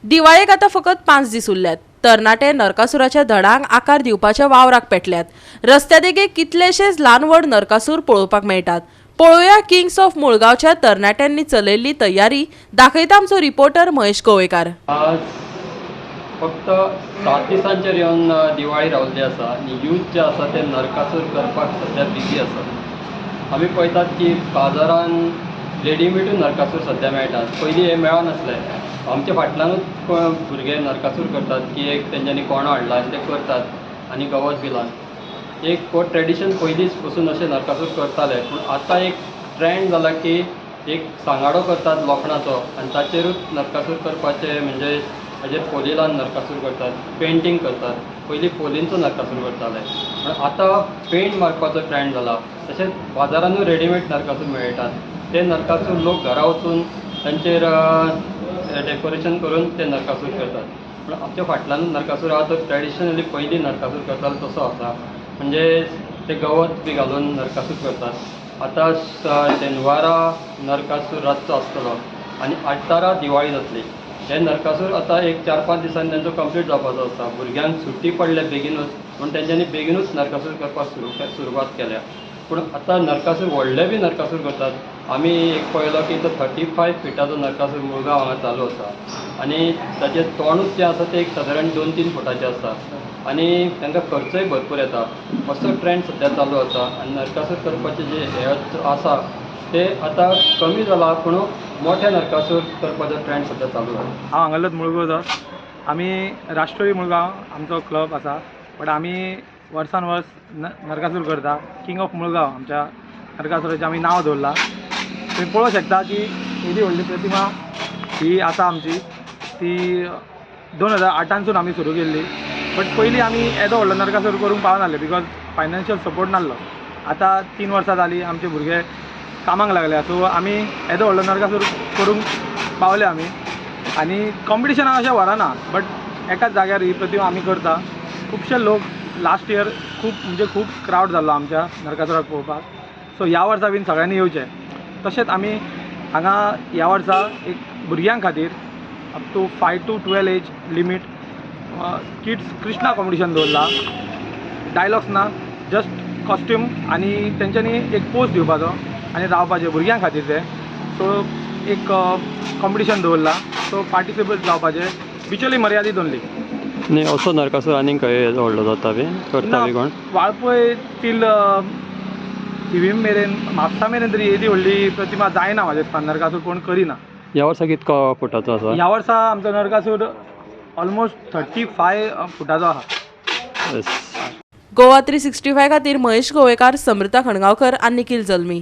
दिवाळेक आतां फकत 5 दीस उरल्यात. तरणाटे नरकासुराच्या धडांक आकार दिवपाच्या वावराक पेटल्यात. रस्त्या देगेक कितलेशेच ल्हान व्हड नरकासूर पळोवपाक मेळटात. पळोवया किंग्स ऑफ मुळगांवच्या तरणाट्यांनी चलयल्ली तयारी. दाखयता आमचो रिपोर्टर महेश गोवेकार. आज फक्त 7 दिसांचेर येवन दिवाळी रावल्ली आसा आनी यूथ जे आसा ते नरकासूर करपाक सद्या बिजी आसा. आमी पळयतात की बाजारान रेडीमेडूय नरकासूर सद्या मेळटात. पयलीं हें मेळनासलें. आमच्या फाटल्यानूच भुरगे नरकासूर करतात की एक तेंच्यांनी कोणो हाडला आनी ते करतात आनी गवत बी लावन एक हो ट्रेडिशन पयलींच पसून अशें नरकासूर करताले. पूण आतां एक ट्रेंड जाला की एक सांगाडो करतात लोखणाचो आनी ताचेरूच नरकासूर करपाचें, म्हणजे ताजेर फोली लावन नरकासूर करतात, पेंटींग करतात. पयलीं फोलींचो नरकासूर करताले, पूण आतां पेंट मारपाचो ट्रेंड जाला. तशेंच बाजारानूय रेडीमेड नरकासूर मेळटात. ते नरकासूर लोक घरा वचून तांचेर डेकोरेशन करून ते नरकासूर करतात. पूण आमच्या फाटल्यान नरकासूर आहा तो ट्रेडिशनली पयलीं नरकासूर करतालो तसो आसा, म्हणजे ते गवत बी घालून नरकासूर करतात. आतां शेनवारा नरकासूर रातचो आसतलो आनी आयतारा दिवाळी जातली. हे नरकासूर आतां एक 4-5 दिसांनी तेंचो कंप्लीट जावपाचो आसा. भुरग्यांक सुटी पडल्या बेगीनूच, म्हूण तेंच्यांनी बेगीनूच नरकासूर करपाक सुरवात केल्या. पूण आतां नरकासूर व्हडले बी नरकासूर करतात. आमी एक पळयलो की तो 35 फिटाचो नरकासूर मुळगांव हांगा चालू आसा आनी ताचें तोंडूच जें आसा तें एक सादारण 2-3 फुटाचें आसा आनी तांकां खर्चय भरपूर येता. असो ट्रेंड सद्या चालू आसा आनी नरकासूर करपाचें जें हें आसा तें आतां कमी जाला, पूण मोठे नरकासूर करपाचो ट्रेंड सद्या चालू आसा. हांव हांगासरलोच मुळगांवचो. आमी राष्ट्रीय मुळगांव आमचो क्लब आसा, बट आमी वर्सान वर्स नरकासूर करता. किंग ऑफ मुळगांव आमच्या नरकासुराचें आमी नांव दवरलां. तुमी पळोवंक शकता की येदी व्हडली प्रतिमा ही आसा आमची. ती 2008सून आमी सुरू केल्ली, बट पयलीं आमी येदो व्हडलो नरकासूर करूंक पावनासले because financial support नासलो. आतां 3 वर्सां जालीं आमचे भुरगे कामाक लागल्या, सो आमी येदो व्हडलो नरकासूर करूंक पावले आमी. आनी कॉम्पिटिशनाक अशें व्हरना, बट एकाच जाग्यार ही प्रतिमा आमी करता. खुबशे लोक लास्ट इयर खूब म्हणजे खूब क्रावड जाल्लो आमच्या नरकासुराक पळोवपाक. सो ह्या वर्सा बीन सगळ्यांनी येवचें. तशेंच आमी हांगा ह्या वर्सा एक भुरग्यां खातीर up to 5 to 12 age limit kids Krishna competition दवरला. डायलॉग्स ना, जस्ट कॉस्ट्यूम आनी तेंच्यांनी एक पोज दिवपाचो आनी रावपाचें भुरग्यां खातीर तें. सो एक कॉम्पिटिशन दवरला, सो पार्टिसिपेट जावपाचें. बिचोली मर्यादीत ओनली. न्ही, असो नरकासूर आनीक खंय व्हडलो जाता बी करता बी कोण? वाळपय टील थिवीम मेरेन, म्हापसा मेरेन तरी येदी व्हडली प्रतिमा जायना म्हाज्या दिसपान. नरकासूर कोण करिना. ह्या वर्सा कितको फुटाचो आसा? ह्या वर्सा आमचो नरकासूर ऑलमोस्ट 35 फुटाचो आहा. येस. गोवा 365 खातीर महेश गोवेकार, समृता खणगांवकर आनी निखिल जल्मी.